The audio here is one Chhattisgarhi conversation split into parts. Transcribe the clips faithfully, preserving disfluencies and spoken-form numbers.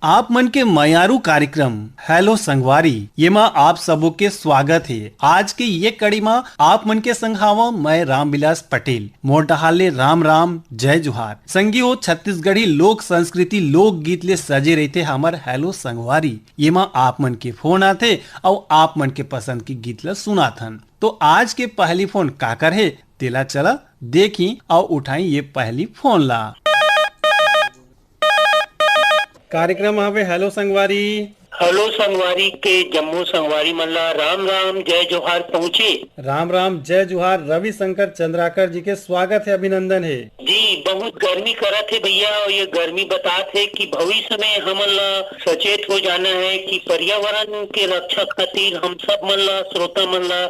आप मन के मयारू कार्यक्रम हेलो संगवारी, ये मा आप सबो के स्वागत हे। आज के ये कड़ी मा आप मन के संग हावं मैं रामविलास पटेल। मोर डहार ले राम राम, जय जोहार। संगी हो, छत्तीसगढ़ी लोक संस्कृति, लोकगीत ले सजे रहिथे हमर हेलो संगवारी। ये मा आप मन के फोन आथे अउ आप मन के पसंद के गीत ला सुनाथन। तो आज के पहली फोन काकर हे, तेला चला देखी अउ उठाई ये पहली फोन ला। कार्यक्रम हवे हेलो संगवारी। हेलो संगवारी के जम्मो संगवारी मन ला राम राम, जय जोहार पहुँचे। राम राम, जय जोहार। रविशंकर चंद्राकर जी के स्वागत हे, अभिनंदन हे। जी, बहुत गर्मी करत हे भैया, अउ ये गर्मी बतात हे कि भविष्य में हमन ला सचेत हो जाना हे कि पर्यावरण के रक्षा खातिर हम सब मन ला, श्रोता मन ला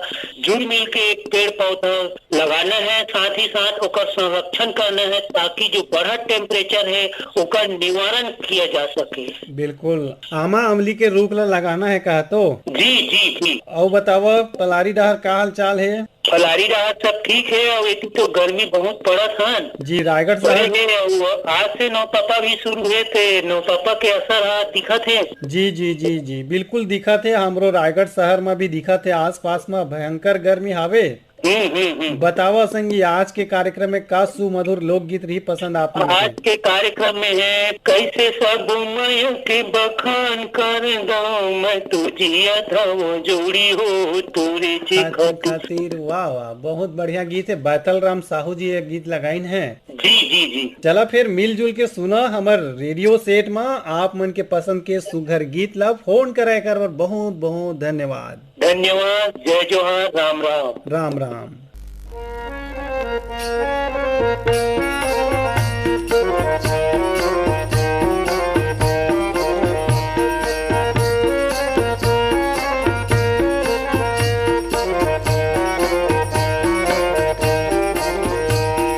जुड़ मिल के पेड़ पौधा लगाना हे, साथ ही साथ ओकर संरक्षण करना हे, ताकि जो बढ़त temperature हे, ओकर निवारण किया जा सके। बिल्कुल, आमा अमली के रूख ला लगाना हे, कहा तो। जी, जी, जी। अउ बतावा, पलारी डहर का हाल चाल हे? पलारी डहर सब ठीक हे, अउ एती तो गर्मी बहुत पड़त हन। जी, रायगढ़ शहर। पड़े हे, अउ आज से नौतपा भी शुरू हे, ते नौतपा के असर ह दिखत हे। जी, जी, जी, जी, बिल्कुल दिखत हे। हमरो रायगढ़ शहर में भी दिखत हे, आसपास में भयंकर गर्मी हावे। हम्म, हम्म, हम्म। बतावा संगी, आज के कार्यक्रम में का सुमधुर लोकगीत रही पसंद आप मन के? आज के कार्यक्रम में हे, कैसे सब माया के बखान कर दो, मैं तो जिया था वो जोड़ी हो तोरे जे खातिर, खातिर। खातिर। वाह, वाह, बहुत बढ़िया गीत हे। बैतल राम साहू जी ये गीत लगाइन हे। जी, जी, जी। चला फिर मिलजुल के सुना हमर रेडियो सेट मा आप मन के पसंद के सुघर गीत ला। फोन करे कर बर बहुत, बहुत धन्यवाद। धन्यवाद, जय जोहार, राम राम। राम राम।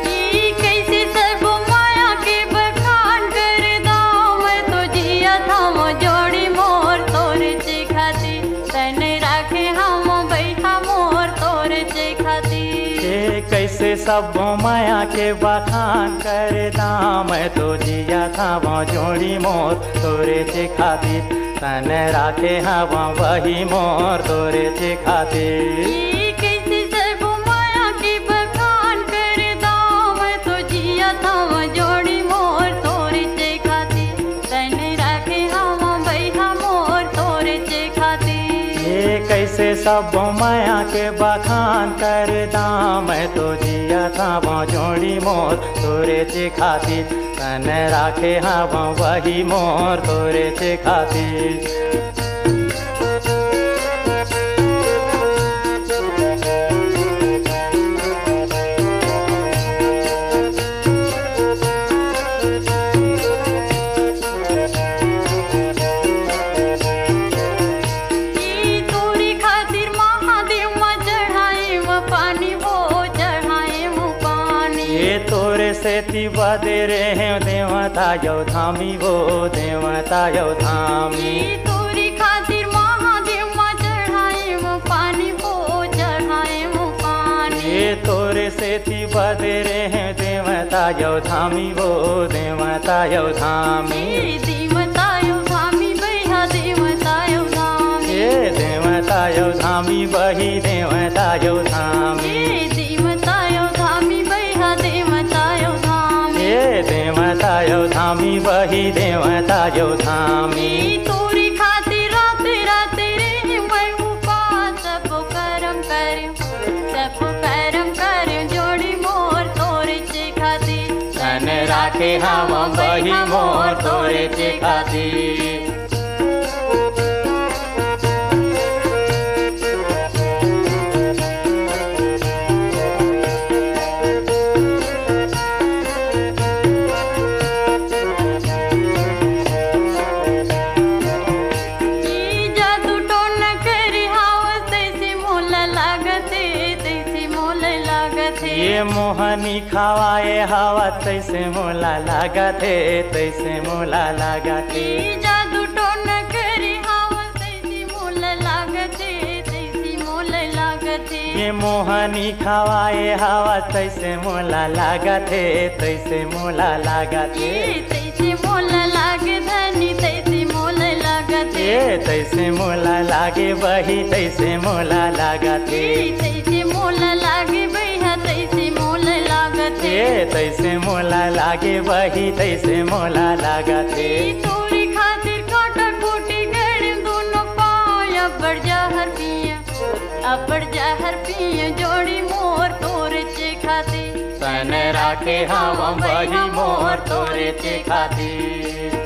ई कइसे सब माया के बखान कर दंव, मैं तो जियत हंव जोड़ी मोर तोरेच खातिर। तन राखे हंव बइठा मोर तोरेच खातिर। ए कइसे सब माया के बखान कर दंव, मैं तो जियत हंव जोड़ी मोर तोरेच खातिर। तन राखे हंव बही मोर तोरेच खातिर। ई कइसे सब माया के बखान कर दंव, मैं तो जियत हंव जोड़ी मोर तोरेच खातिर। तन राखे हंव बइठा मोर तोरेच खातिर। ए कइसे सब माया के बखान कर दंव, मैं तो जियत हंव जोड़ी मोर तोरेच खातिर। तन राखे हंव बही मोर तोरेच खातिर। ई तोरे खातिर महादेव म चढ़ाएंव पानी हो, चढ़ाएंव पानी। ए तोरे सेती बदे रेहेंव देवता अउ धामी वो, देवता अउ धामी। ए तोरे खातिर महादेव म चढ़ाएंव पानी हो, चढ़ाएंव पानी। ए तोरे सेती बदे रेहेंव देवता अउ धामी वो, देवता अउ धामी। ए देवता अउ धामी बइहा, देवता अउ धामी। ए देवता अउ धामी बही, देवता अउ धामी। ए देवता अउ धामी बइहा, देवता अउ धामी। ए देवता अउ धामी बही, देवता अउ धामी। ए तोरे खातिर रात रात रेहेंव मैं उपास, सबो करम करेंव, सबो करम करेंव जोड़ी मोर तोरेच खातिर। तन राखे हंव बही मोर तोरेच खातिर। ई जादू टोना करे हवस, तइसे मोला लागत हे, तइसे मोला लागत हे। ए मोहनी खवाए हवस, तइसे मोला लागत हे, तइसे मोला लागत हे। ई जादू टोना करे हवस, तइसे मोला लागत हे, तइसे मोला लागत हे। ए मोहनी खवाए हवस, तइसे मोला लागत हे, तइसे मोला लागत हे। ए तइसे मोला लागे धनी, तइसे ए तैसे मोला लागे बही, तैसे मोला लागत हे। ए तैसे मोला लागे बही, तैसे मोला लागत हे। ए तैसे मोला लागे बही, तैसे मोला लागत हे। ए तोरे खातिर काटा खूटी गड़े दोनों पाँव, अब्बड़ जहर पिया, अब्बड़ जहर पिया जोड़ी मोर तोरे चे खातिर। तन राखे हवं बही मोर तोरे चे खातिर।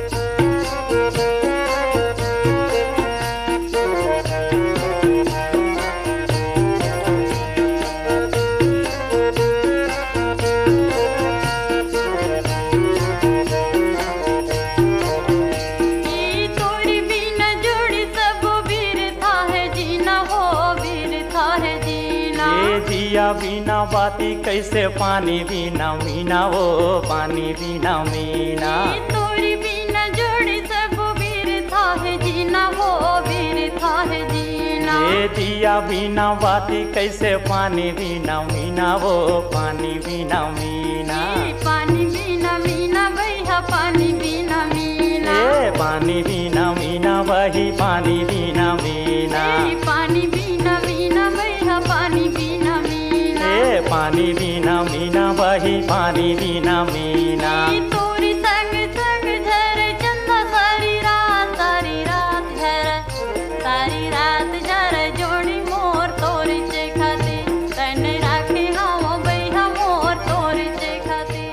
ए तोरी बिना जोड़ी सबो बिरथा हे जीना हो, बिरथा हे जीना। ए जिया बिना बाती कैसे पानी बिना मीना हो, पानी बिना मीना। ए तोरी बिना जोड़ी सबो बिरथा हे जीना हो, बिरथा हे जीना। ए जिया बिना बाती कैसे पानी बिना मीना हो, पानी बिना मीना। ए पानी बिना मीना बही, पानी बिना मीना। ए पानी बिना मीना बही, पानी बिना मीना। ए पानी बिना मीना बही, पानी बिना मीना। ए पानी बिना मीना बही, पानी बिना मीना। ए तोरी संग संग झरे चंदा सारी रात, सारी रात झरे, सारी रात झरे जोड़ी मोर तोरे चे खातिर। तन राखे हवं बही मोर तोरे चे खातिर।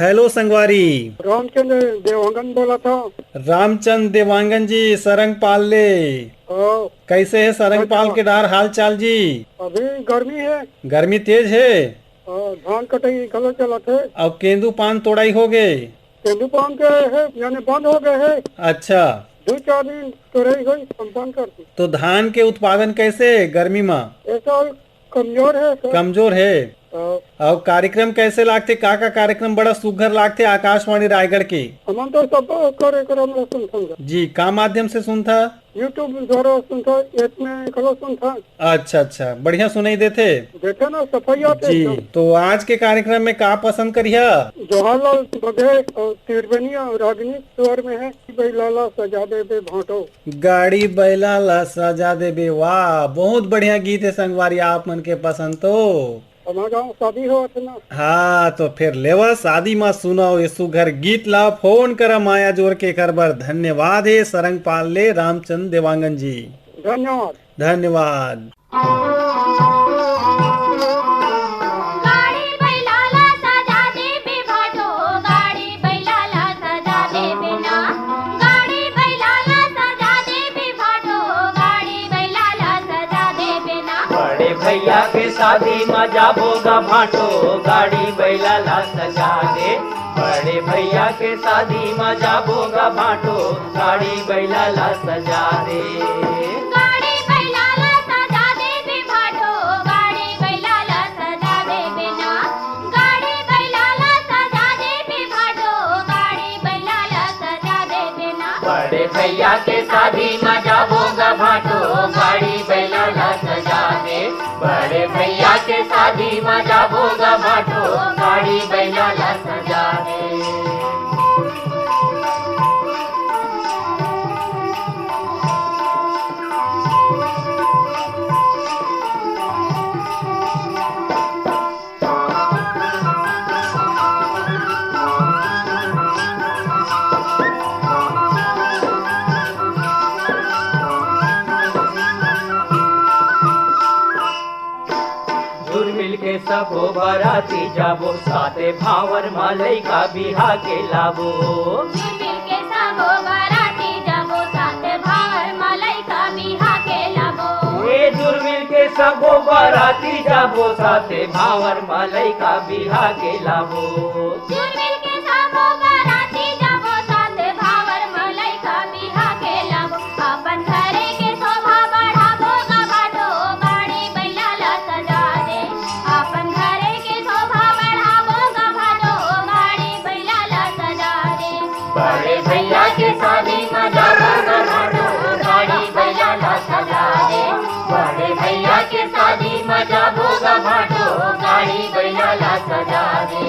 हेलो संगवारी। रामचंद्र देवांगन बोलत हंव। रामचंद्र देवांगन जी, सरंग पाल ले। हाँ। कैसे हे सरंग पाल के डार हाल चाल जी? अभी गर्मी हे। गर्मी तेज हे। हाँ, धान कटाई घलो चलत हे। अउ केंदू पान तोड़ाई हो गे? केंदू पान के हे, यानी बंद हो गे हे। अच्छा। दू चार दिन तोड़ाई होई, हम बंद कर दी। तो धान के उत्पादन कैसे हे गर्मी मा? ए साल कमजोर हे सर। कमजोर हे। हाँ। अउ कार्यक्रम कैसे लागथे? का का कार्यक्रम बड़ा सुघर लागथे आकाशवाणी रायगढ़ के? हमन तो सब कार्यक्रम ला सुनथन सर। जी, का माध्यम से सुनथा? YouTube द्वारा सुनथन, एप में घलो सुनथन। अच्छा अच्छा, बढ़िया सुनाई देथे। देथे ना, सफाई आथे जी। एकदम। तो आज के कार्यक्रम में का पसंद करिहा? जवाहरलाल बघेल अउ त्रिवेणी अउ रागिनी स्वर में हे, बैला ला सजा देबे भांटो। गाड़ी बैला ला सजा देबे। वाह, बहुत बढ़िया गीत हे संगवारी, आप मन के पसंद तो। हमर गांव शादी होवत हे ना। हाँ, तो फिर लेवा शादी मा सुनाओ ये सुघर गीत ला। फोन करा माया जोर के, एकर बर धन्यवाद हे सरंग पाल ले रामचंद देवांगन जी। धन्यवाद। धन्यवाद। गाड़ी बैला ला सजा देबे भाटो, गाड़ी बैला ला सजा देबे ना, गाड़ी बैला ला सजा देबे भाटो, गाड़ी बैला ला सजा देबे ना। बड़े भैया के शादी म जाबो गा भाटो, गाड़ी बैला ला सजा दे। बड़े भैया के शादी म जाबो गा भाटो, गाड़ी बैला ला सजा दे। गाड़ी बैला ला सजा देबे भाटो, गाड़ी बैला ला सजा देबे ना। गाड़ी बैला ला सजा देबे भाटो, गाड़ी बैला ला सजा देबे ना। बड़े भैया के शादी म जाबो गा भाटो, गाड़ी बैला ला सजा दे। बड़े भैया के शादी म जाबो गा भाटो, गाड़ी बैला ला सजा दे। जुरमिल के सबो बराती जाबो, साथे भांवर म लइका बिहा के लाबो। जुरमिल के सबो बराती जाबो, साथे भांवर म लइका बिहा के लाबो। ए जुरमिल के सबो बराती जाबो, साथे भांवर म लइका बिहा के लाबो। जुरमिल के सबो बराती जाबो, साथे भांवर म लइका बिहा के लाबो। अपन घरे के शोभा बढ़ाबो गा भाटो, गाड़ी बैला ला सजा दे। अपन घरे के शोभा बढ़ाबो गा भाटो, गाड़ी बैला ला सजा दे। बड़े भैया के शादी म जाबो गा भाटो, गाड़ी बैला ला सजा दे। बड़े भैया के शादी म जाबो गा भाटो, गाड़ी बैला ला सजा दे।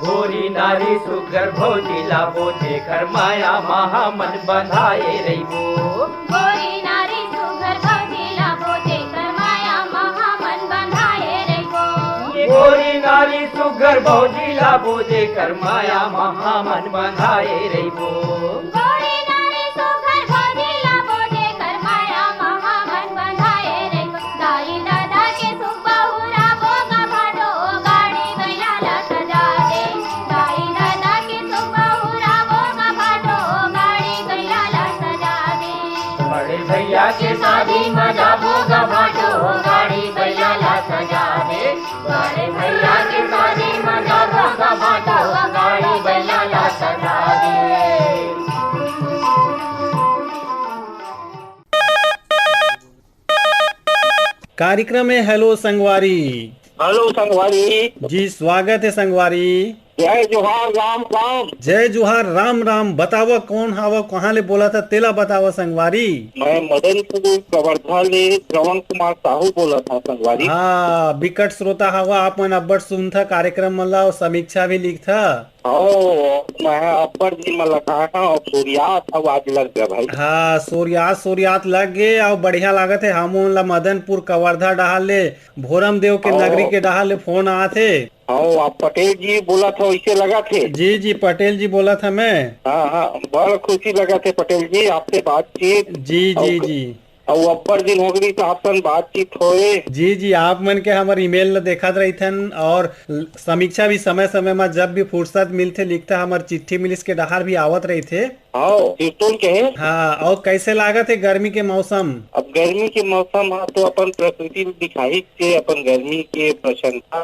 गोरी नारी सुघर भौजी लाबो, जेकर माया मा हमन बंधाए रहिबो। गोरी नारी सुघर भौजी लाबो, जेकर माया मा हमन बंधाए रहिबो। गोरी नारी सुघर भौजी लाबो, जेकर माया मा हमन बंधाए रहिबो। गोरी नारी सुघर भौजी लाबो, जेकर माया मा हमन बंधाए रहिबो। दाई ददा के सुख बहुराबो गा भाटो, गाड़ी बइला ला सजा दे। दाई ददा के सुख बहुराबो गा भाटो, गाड़ी बइला ला सजा दे। बड़े भैया के शादी मा जाबो गा भाटो, गाड़ी बइला ला सजा दे। बड़े भैया के शादी मा जाबो गा भाटो, गाड़ी बइला ला सजा दे। कार्यक्रम हे हेलो संगवारी। हेलो संगवारी। जी, स्वागत हे संगवारी। जय जोहार, राम राम। जय जोहार, राम राम। बतावा, कौन हावा, कहाँ ले बोलत हा, तेला बतावा संगवारी। मैं मदनपुर कवर्धा ले श्रवण कुमार साहू बोलत हा संगवारी। हाँ, बिकट श्रोता हावा, आप मन अब्बड़ सुनथा कार्यक्रम मन ला अउ समीक्षा भी लिखथा। हव, मैं अब्बड़ दिन म लगाए हंव, अब सूर्यास्त अउ आज लग गे भाई। हाँ, सूर्यास्त, सूर्यास्त लग गे अउ बढ़िया लागत हे। हमन ला मदनपुर कवर्धा डहार ले, भोरम देव के हव। नगरी के डहार ले फोन आत हे। हव, आप पटेल जी बोलत हव, इसे लगत हे। जी, जी, पटेल जी बोलत हंव मैं। हाँ, हाँ, बड़ खुशी लगत हे पटेल जी, आपसे बातचीत। जी, अउ जी, क-, जी। अउ अब्बड़ दिन हो गई, तो आप संग बातचीत होए। जी, जी, आप मन के हमर email ल देखत रहिथन अउ ल-, समीक्षा भी समय-समय म जब भी फुर्सत मिलथे, लिखथा, हमर चिट्ठी मिलिस के डहार भी आवत रहिथे। हव, सिरतोन के हे। हाँ, अउ कैसे लागत हे गर्मी के मौसम? अब गर्मी के मौसम ह तो अपन प्रकृति ल दिखाही के अपन गर्मी के प्रशंसा।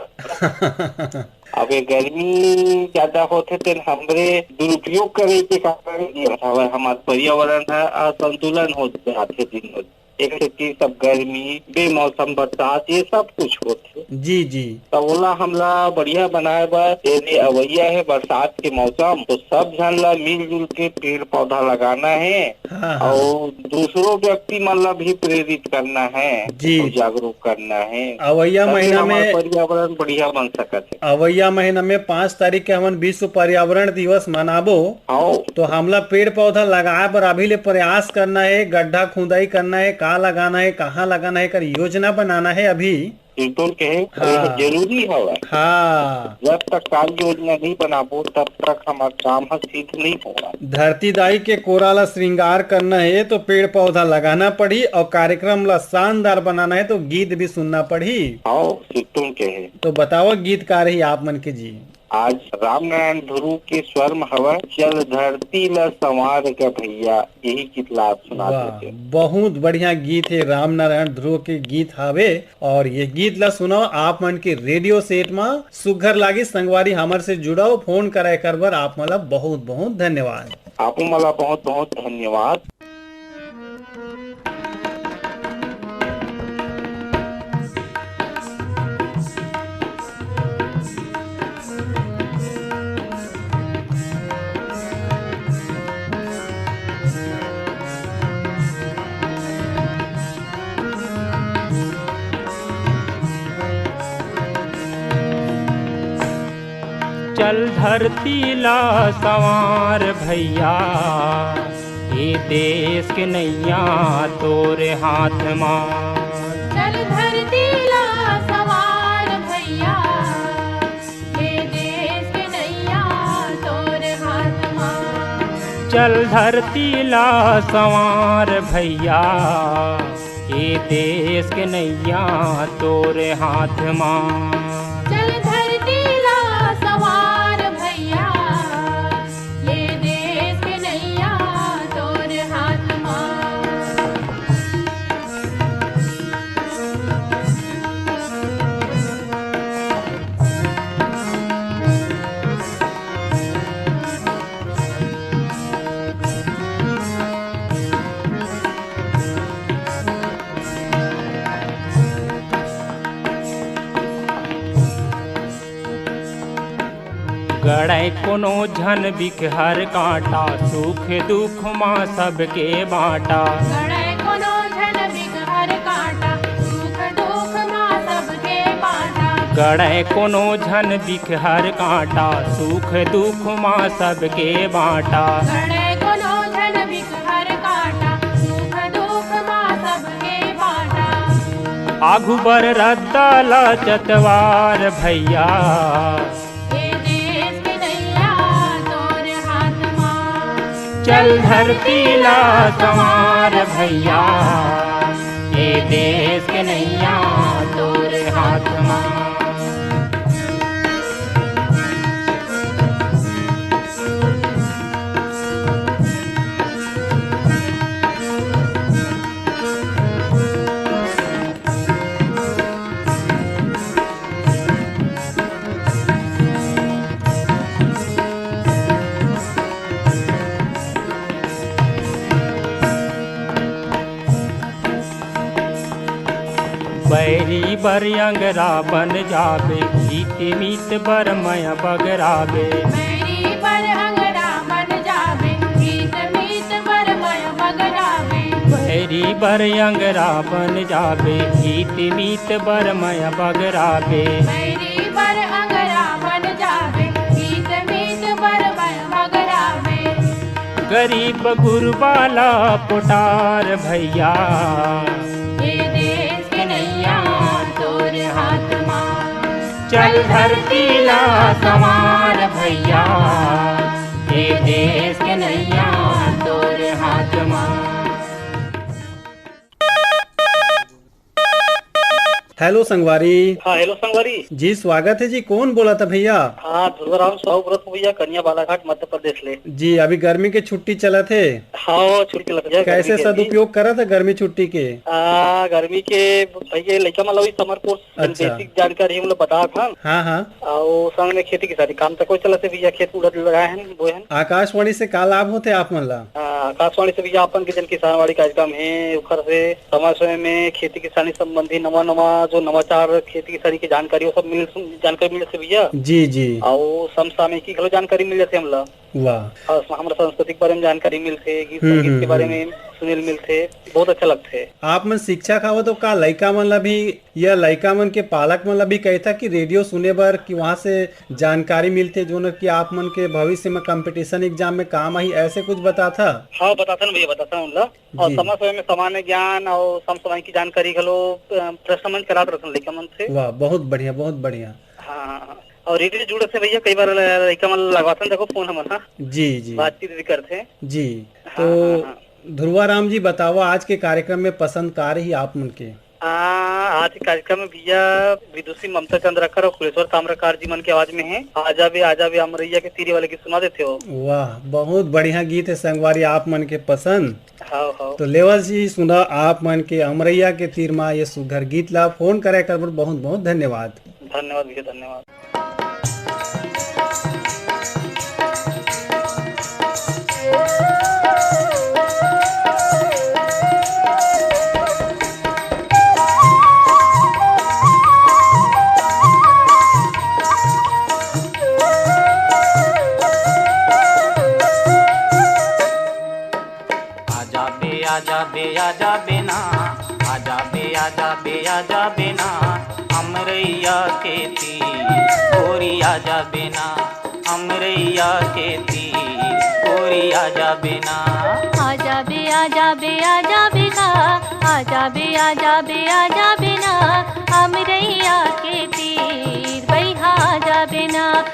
अब ये गर्मी ज्यादा होथे तेन हमरे दुरुपयोग करे के कारण ये हवय, हमार पर्यावरण ह असंतुलन हो जाथे दिन ब दिन। एक सेती सब गर्मी, बेमौसम बरसात, ये सब कुछ होथे। जी, जी। त ओला हमला बढ़िया बनाए बर, ये दे अवइया हे बरसात के मौसम, तो सब झन ला मिलजुल के पेड़ पौधा लगाना हे। हाँ, हाँ। अउ दूसरो व्यक्ति मन ला भी प्रेरित करना हे, जी। अउ जागरूक करना हे। अवइया तभी महीना हमर में पर्यावरण बढ़िया बन सकत हे। अवइया महीना में पाँच तारीख के हमन विश्व पर्यावरण दिवस मनाबो। हव। तो हमला पेड़ पौधा लगाए बर अभी ले प्रयास करना हे, गड्ढा खुदाई करना हे, का लगाना हे, कहाँ लगाना हे, एकर योजना बनाना हे अभी। बिल्कुल कहे, हाँ। यह जरूरी हवय। हाँ। जब तक कार्य योजना नहीं बनाबो, तब तक हमार काम ह सिद्ध नहीं होवय। धरती दाई के कोरा ला श्रृंगार करना हे, तो पेड़ पौधा लगाना पड़ही अउ कार्यक्रम ला शानदार बनाना हे, तो गीत भी सुनना पड़ही। हव, बिल्कुल कहे। तो बतावा, गीतकार ही आप मन के जी। आज रामनारायण ध्रुव के स्वर म हवय, चल धरती ला संवार के भैया, यही गीत ला आप सुना वाह, देते। बहुत बढ़िया गीत हे, रामनारायण ध्रुव के गीत हावे। अउ ये गीत ला सुनव आप मन के रेडियो सेट म। सुघर लागिस संगवारी, हमर से जुड़व, फोन करव एकर बर आप मन ला बहुत बहुत धन्यवाद। आपो मन ला बहुत बहुत धन्यवाद। चल धरती ला संवार भैया, ए देश के नैया तोरे हाथ मा। चल धरती ला संवार भैया, ए देश के नैया तोरे हाथ मा। चल धरती ला संवार भैया, ए देश के नैया तोरे हाथ मा। चल धरती ला संवार भैया, ए देश के नैया तोरे हाथ मा। गड़े कोनो झन बिकहर कांटा, सुख दुख मा सबके बांटा। गड़े कोनो झन बिकहर कांटा, सुख दुख मा सबके बांटा। गड़े कोनो झन बिखहर कांटा, सुख दुख मा सबके बांटा। गड़े कोनो झन बिखहर कांटा, सुख दुख मा सबके बांटा। आघू बर रद्दा ला चतवार भइया। ए देश के नैया तोर हाथ मा। चल धरती ला संवार भइया। ए देश के नैया तोर हाथ मा। बैरी बर अंगरा बन जाबे, हित मीत बर मया बगराबे। बैरी बर अंगरा बन जाबे, हित मीत बर मया बगराबे। बैरी बर अंगरा बन जाबे, हित मीत बर मया बगराबे। बैरी बर अंगरा बन जाबे, हित मीत बर मया बगराबे। गरीब गुरबा ला पोटार भइया। ए देश के नैया तोर हाथ मा। चल धरती ला संवार भइया। ए देश के नैया तोर हाथ मा। हेलो संगवारी। हाँ, हेलो संगवारी। जी, स्वागत है जी। कौन बोला था भैया? हाँ, ध्रुवराम साहू बोलत हूँ भैया, कनिया बालाघाट, मध्य प्रदेश ले। जी, अभी गर्मी के छुट्टी चलत हे। हाँ, छुट्टी चलत हे, गर्मी कैसे के अभी। सदुपयोग करत हे गर्मी छुट्टी के? आ, गर्मी के भैया, लइका मन ला भी summer course, अच्छा। Basic जानकारी हम लोग बतात हन। हाँ, हाँ। अउ संग में खेती किसानी काम तको चलत हे भैया, खेत उड़द लगाए हन, बोए हन। आकाशवाणी से का लाभ होथे आप मन ला? आ, आकाशवाणी से भैया, अपन के जन किसानवाड़ी कार्यक्रम हे, ओखर से समय समय में खेती किसानी संबंधी नवा नवा जो नवाचार, खेती किसानी के जानकारी, वो सब मिल, जानकारी मिल जाथे भैया। जी, जी। अउ समसामयिकी घलो जानकारी मिल जाथे हमला। वाह। अउ हमर संस्कृति के बारे में जानकारी मिलथे, गीत हम्म, संगीत हम्म, के बारे हम्म। में सुने ल मिलथे, बहुत अच्छा लगथे। आप मन शिक्षक हवव तो का लइका मन ला भी या लइका मन के पालक मन ला भी कहिथा कि रेडियो सुने बर, कि वहाँ से जानकारी मिलथे, जोन कि आप मन के भविष्य में competition exam में काम आही, ऐसे कुछ बताथा? हाँ, बताथन भैया, बताथन उनला। अउ जी। समय समय में सामान्य ज्ञान अउ समसामयिक जानकारी घलो, अ, प्रश्न मंच करात रथन लइका मन से। वाह, बहुत बढ़िया, बहुत बढ़िया। हाँ, हाँ, हाँ। अउ रेडियो जुड़त हे भैया, कई बार ल-, लइका मन लगवाथन, देखो फोन हमन, हाँ। जी, जी। बातचीत भी करथे। जी। हाँ, तो हाँ, हाँ। ध्रुवा राम जी, बतावा, आज के कार्यक्रम में पसंद का रही आप मन के? आ, आज के कार्यक्रम में भैया विदुषी ममता चंद्राकर अउ कुलेश्वर ताम्रकार जी मन के आवाज में हे, आजा बे, आजा बे, अमरैया के तीर वाले गीत सुना देथे हो। वाह, बहुत बढ़िया गीत हे संगवारी, आप मन के पसंद। हाव, हाव। तो लेवा जी, सुना आप मन के अमरैया के तीर मा ये सुघर गीत ला। फोन करे कर बर बहुत बहुत धन्यवाद। धन्यवाद भैया, धन्यवाद। आजा बे, आजा बे, आजा बे ना, आजा बे, आजा बे, आजा बे ना, अमरैया के तीर गोरी आजा बे ना, अमरैया के तीर गोरी आजा बे ना। आजा बे, आजा बे, आजा बे ना, आजा बे, आजा बे, आजा बे ना, अमरैया के तीर बइहा आजा बे ना,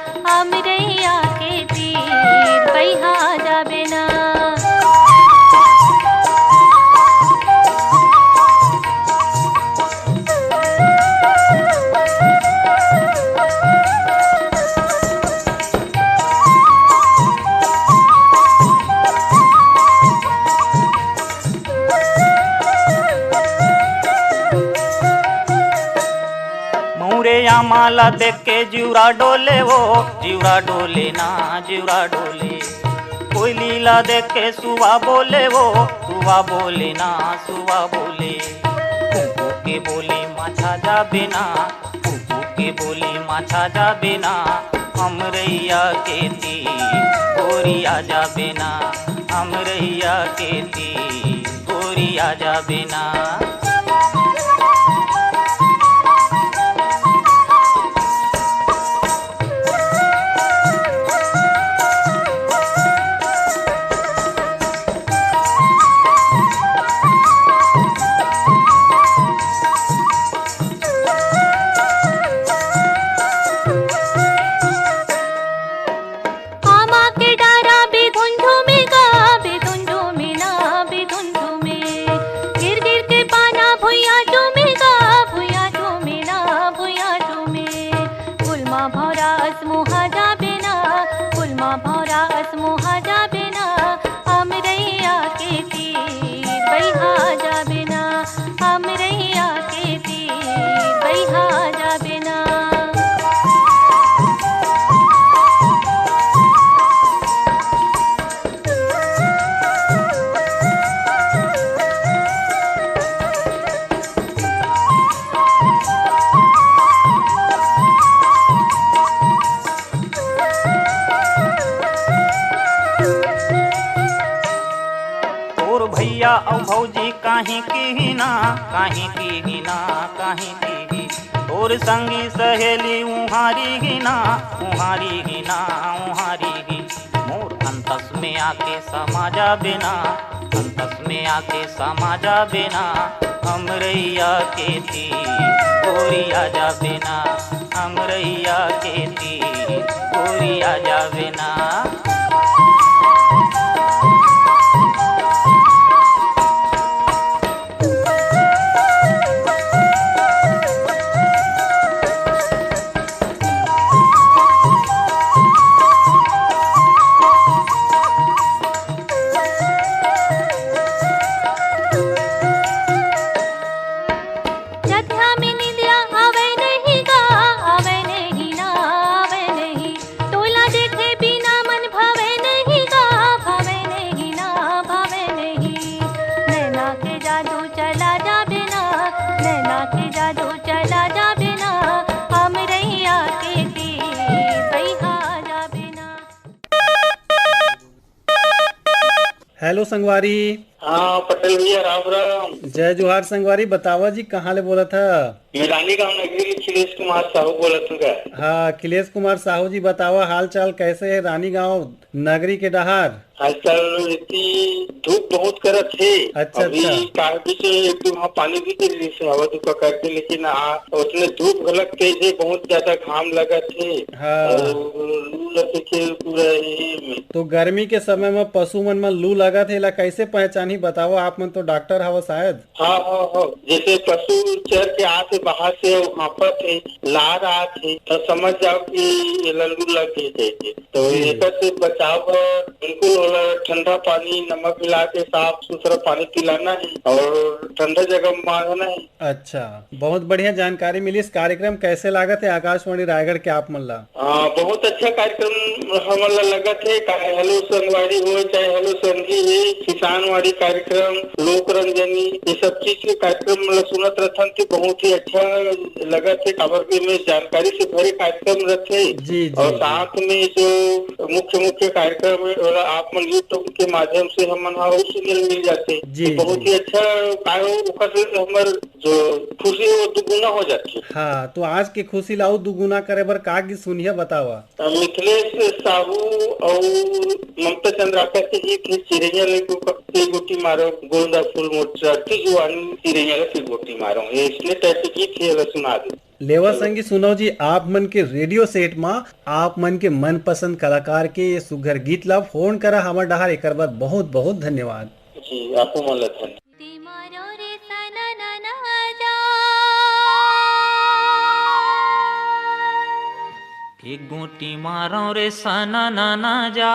अमरैया के तीर बइहा आजा बे ना। मौरे आमा ला देख के जिउरा डोले वो, जिउरा डोले ना, जिउरा डोले। कोयली ला देख के सुवा बोले वो, सुवा बोले ना, सुवा बोले। कुकू के बोली मा छा जाबे ना, कुकू के बोली मा छा जाबे ना, अमरैया के तीर गोरी आ जाबे ना, अमरैया के तीर गोरी आ जाबे ना। अउ भौजी काहीं किही ना, काहीं किही ना, काहीं किही। तोर संगी सहेली उहारी ही ना, उहारी ही ना, उहारी ही। मोर अंतस में आके समा जाबे ना, अंतस में आके समा जाबे ना, अमरैया के तीर गोरी आ जाबे ना, अमरैया के तीर गोरी आ जाबे ना। जतका में निंदिया आवै नहीं गा, आवै नहीं ना, आवै नहीं। तोला देखे बिना मन भावै नहीं गा, भावै नहीं ना, भावै नहीं। नैना के जादू चला जाबे ना, नैना के जादू चला जाबे ना, अमरैया के तीर बइहा जाबे ना। हेलो संगवारी। हाँ पटेल भैया, राम राम। जय जोहार संगवारी, बतावा जी कहाँ ले बोलत ह? मैं रानी गांव नगरी ले खिलेश कुमार साहू बोलत हूँ का। हाँ खिलेश कुमार साहू जी, बतावा हाल चाल कैसे है रानी गांव नगरी के डहार? हाल चाल इतनी धूप बहुत करत हे। अच्छा, अभी अच्छा। काल बीच एक दो वहाँ पानी भी गिर रही से हवा दुका करके, लेकिन आ, उसमें धूप घलक तेज है, बहुत ज्यादा घाम लगत है। हाँ। और लू लगे के पूरा ये में। तो गर्मी के समय में पशु मन म लू लगत हे, एला कैसे पहचानही बताओ, आप मन तो डॉक्टर हव शायद। हाँ, हाँ, हाँ। जैसे पशु चर के आथे बाहर से, वो हांफत हे, लार आत हे, तो समझ जाओ कि ये लू लग गई कहिके। तो जी। एकर से बचाव बर बिल्कुल ओला ठंडा पानी, नमक मिला के साफ सुथरा पानी पिलाना है और ठंडा जगह में बांधना है। अच्छा, बहुत बढ़िया जानकारी मिलिस। कार्यक्रम कैसे लागत है आकाशवाणी रायगढ़ के आप मन ला? हाँ, बहुत अच्छा कार्यक्रम हमन ला लगत है, चाहे हेलो संगवारी हो, चाहे हेलो संगी है, किसानवाड़ी कार्यक्रम, लोक रंजनी, ये सब चीज के कार्यक्रम ला सुनत रथन ते बहुत ही अच्छा लगत है, काबर के में जानकारी से भरे कार्यक्रम रथे। जी, जी, और जी। साथ में जो मुख्य मुख्य कार्यक्रम है, ओला आप मन YouTube के माध्यम से हमन ह सुने मिल जाते। जी, ये बहुत जी। ही अच्छा कार्य, ओकर से हमर जो खुशी है, वो दुगुना हो जाती है। हाँ, तो आज के खुशी ला अउ दुगुना करे बर का गीत सुनिया बतावा? अ, मिथिलेश साहू और ममता चंद्राकर के गीत है, चिरैया ले को के गोटी मारो, गोंदा फूल मोर चढ़ती जुआनी, चिरैया ले के गोटी मारो। ये इसने टाइप के गीत है, ला सुना दे। लेवा संगी सुनव जी, आप मन के रेडियो सेट मा आप मन के मनपसंद कलाकार के ये सुघर गीत ला फोन करा हमर डहार, एकर बर बहुत बहुत धन्यवाद। जी, आपो मन ला धन्यवाद। एक गोटी मारो रे सना ना ना जा,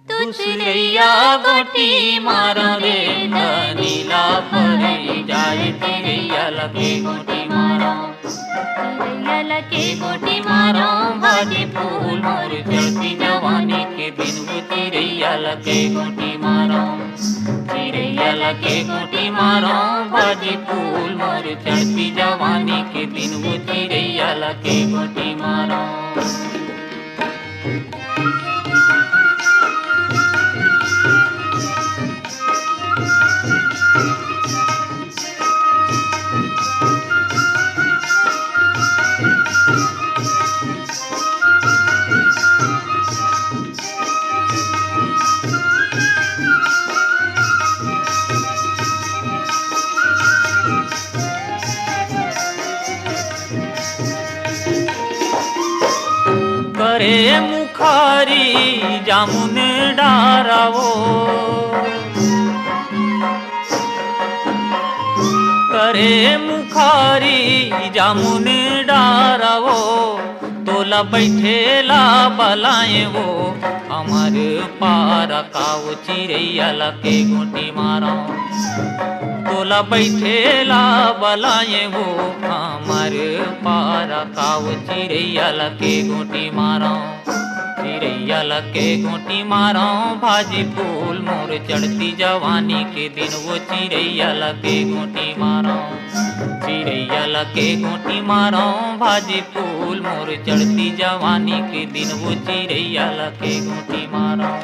दूसरैया गोटी मारो रे धनी ला परे जाए, चिरैया ला के गोटी मारो, चिरैया ला के गोटी मारो, बाजे फूल मोर चढ़ती जवानी के दिन, वो चिरैया ला के गोटी मारो, चिरैया ला के गोटी मारो, बाजे फूल मोर चढ़ती जवानी के दिन, वो चिरैया ला के गोटी मारो। करे मुखारी जामुन डारवो, करे मुखारी जामुन डारवो, तोला बैठे ला बलाए वो हमर पारा का, वो चिरैया ला के गोटी मारो, तोला बैठे ला बलाए वो हमर पारा का, वो चिरैया ला के गोटी मारो। चिरैया लके गोटी मारौं भाजी फूल मोर चढ़ती जवानी के दिन, वो चिरैया लके गोटी मारौं। चिरैया लके गोटी मारौं भाजी फूल मोर चढ़ती जवानी के दिन, वो चिरैया लके गोटी मारौं।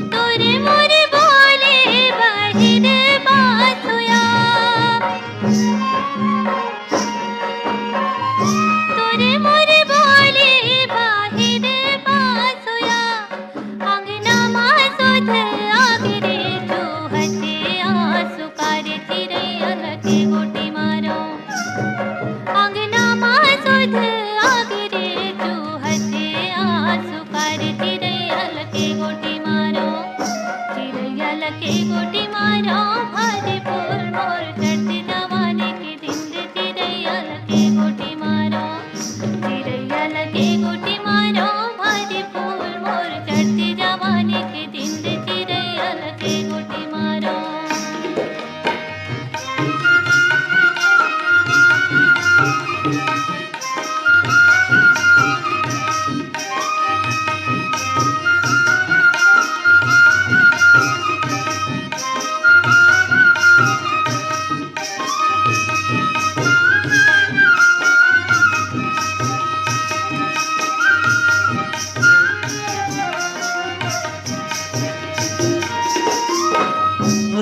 तोरे मोरे बोले बाहिर बासुया। तोरे मोरे बोले बाहिर बासुया। अंगना मा सुध आगे रे, चूहते आंसू कारे, चिरैया लके गोटी मारौं। अंगना मा सुध आगे रे, चूहते आंसू कारे, चिरैया लके गोटी मारौं। चिरैया लके गोटी मारौं, भाजी फूल मोर चढ़ती जवानी के दिन, चिरैया लके गोटी मारौं। चिरैया लके गोटी मारौं, भाजी फूल मोर चढ़ती जवानी के दिन, चिरैया लके गोटी मारौं।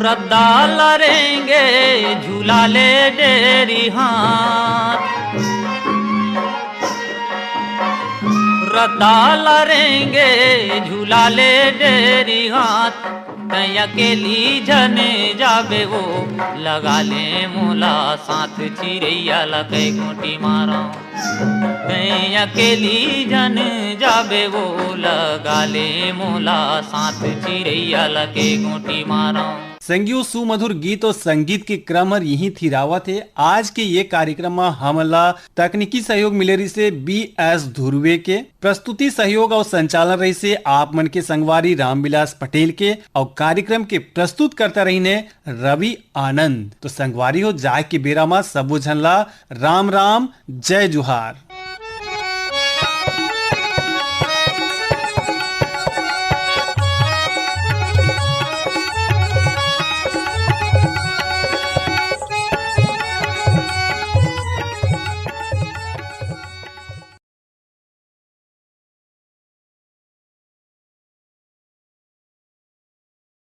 रद्दा लरेंगे झूला ले डेरी हाथ, रद्दा लरेंगे झूला ले डेरी हाथ। तैं अकेली झन जाबे वो, लगा ले मोला साथ, चिरैया लके गोटी मारौं। तैं अकेली झन जाबे वो, लगा ले मोला साथ, चिरैया लके गोटी मारौं। संगियो, सुमधुर गीत और संगीत के क्रम हर यहीं थिरावत हे। आज के ये कार्यक्रम म हमन ला तकनीकी सहयोग मिले रहिसे बी एस धुर्वे के, प्रस्तुति सहयोग और संचालन रहिसे आप मन के संगवारी रामविलास पटेल के, और कार्यक्रम के प्रस्तुत करता रहिने रवि आनंद। तो संगवारी हो, जाए के बेरा म सबो झन ला राम राम, जय जोहार।